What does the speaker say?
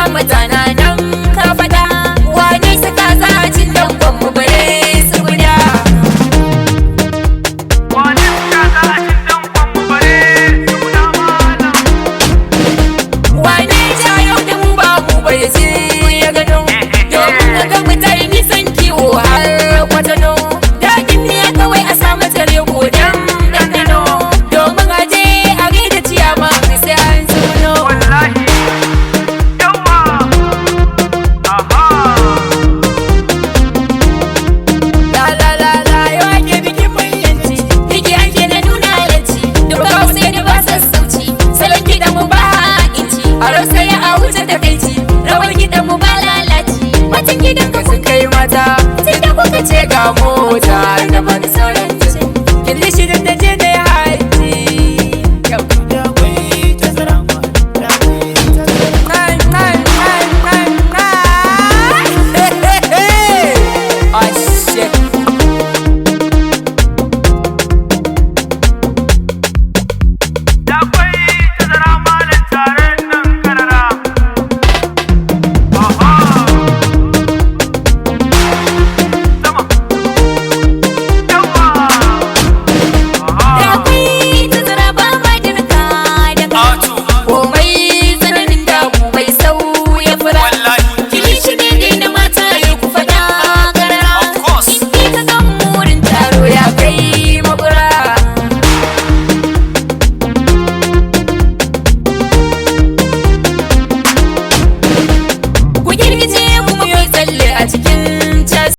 Mutana nan ka faɗa, wane suka za a cin dangon mu bare su guda. Wane suka za a cin dankon mu bare su guda malam. Wane ja yau da mu ba mu bai je ya gano, domin ga mu ta yi nisan kiwo har kwatano. Daɗin ne kawai a samu tare ko dan ɗanɗano, domin a je a gaida ciyama sai an tsuno. Wallahi. Yawwa. Aha. La la la la, yau ake bikin manyanci, biki ake na nuna halarci, duka sai da ba sassauci, salon kiɗan mu ba inci, a rausa ya a wuce takaici, rawar kiɗan mu ba lalaci, matan gidan ka sun kai mata, tun da kuka ce ga mu.